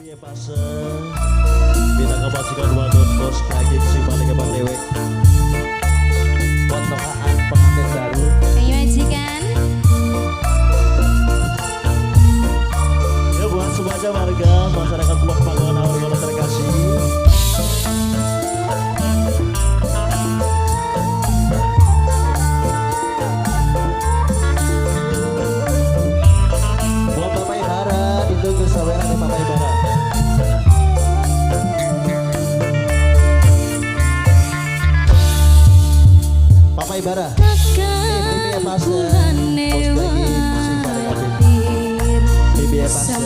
Bibi Epase minangka majikan wadon bos daging si paling hebat dewek. Potokaan pengantin baru. Ayo majikan. Ya buat semuanya warga masyarakat Blok Panggon Awal Kota terkasih. Buat Bapak Ibara ditunggu saweran Bapak Ibara. Bapak Ibara. Bibi Epase. Bos daging si paling apik. Bibi Epase.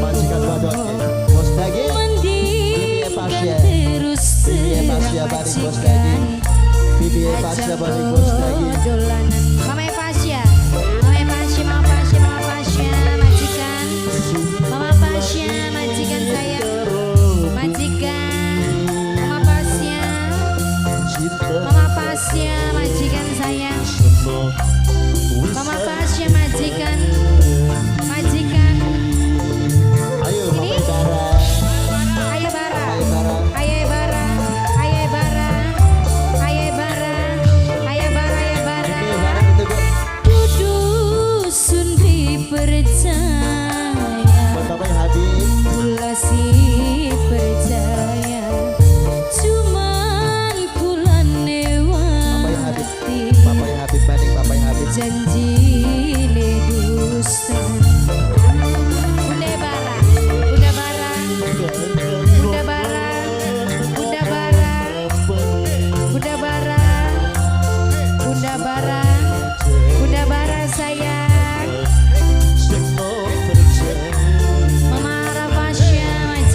Majikan wadon bos daging. Bibi Epase. Bibi Epase balik bos daging. Bibi Epase balik bos daging. Mama Epasya, Mama Epasya, Mama Pasya, Mama Pasya, majikan. Mama Pasya, majikan saya. Majikan. Mama Pasya, Mama Pasya, majikan saya. Mama Pasya, majikan. Majikan. Ayo Mama Ini? Ibara. Ayo Bara. Mama Ibara. Ayo Bara. Ayo Bara. Ayo Bara. Ayo Bara, ayo Bara. Bibi Ibara ditunggu. Kudu sun dipercaya. Buat Bapak Habib. Kula si percaya. Cuman kula Bapak Habib. newati. Bapak Habib banding Bapak Habib. Janji dusta. Bunda Bara, Bunda Bara, Bunda Bara, Bunda Bara, Bunda Bara, Bunda Bara, Bunda Bara sayang. Mama Rafasya majikan.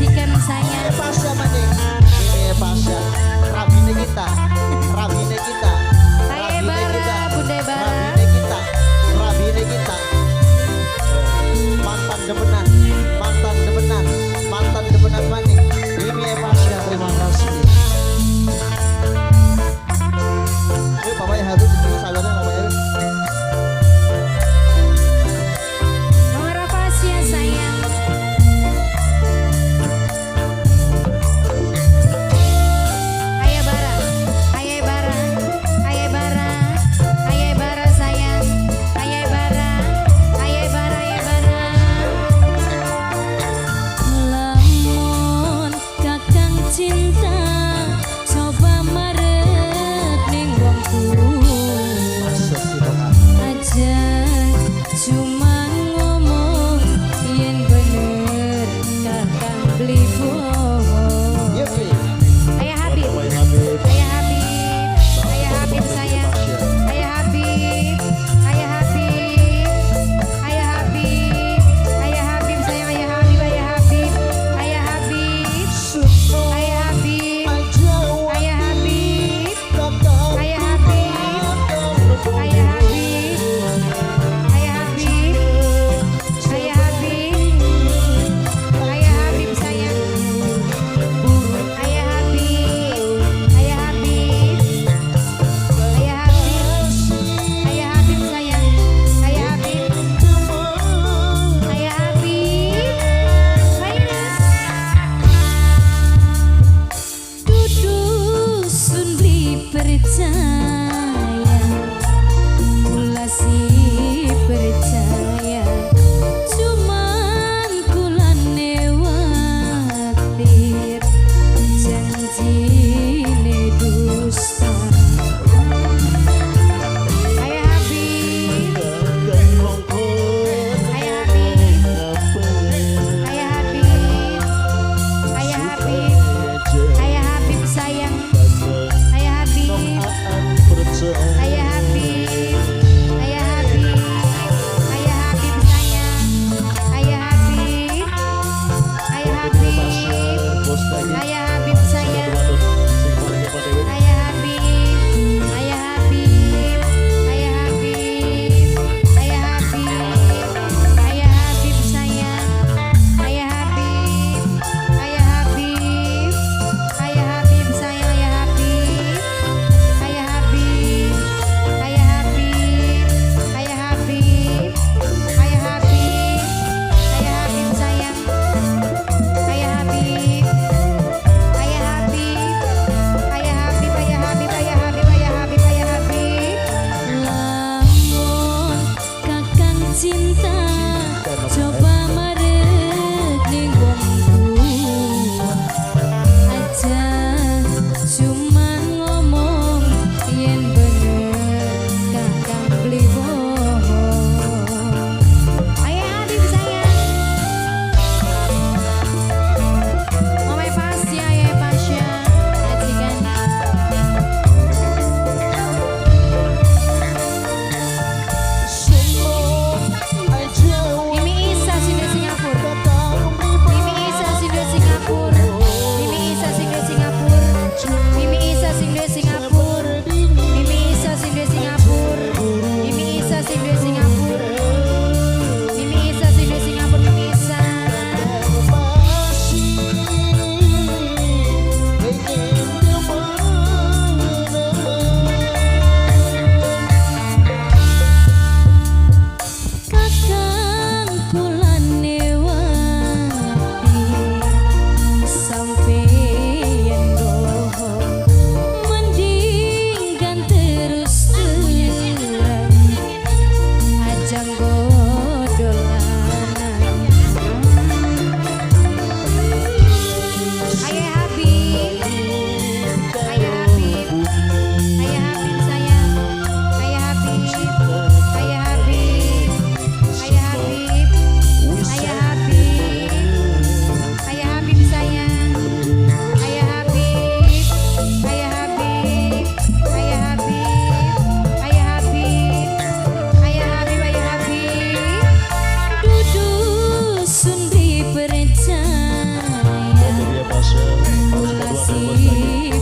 Bos Dagi.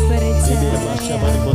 BB Pasha dipercaya.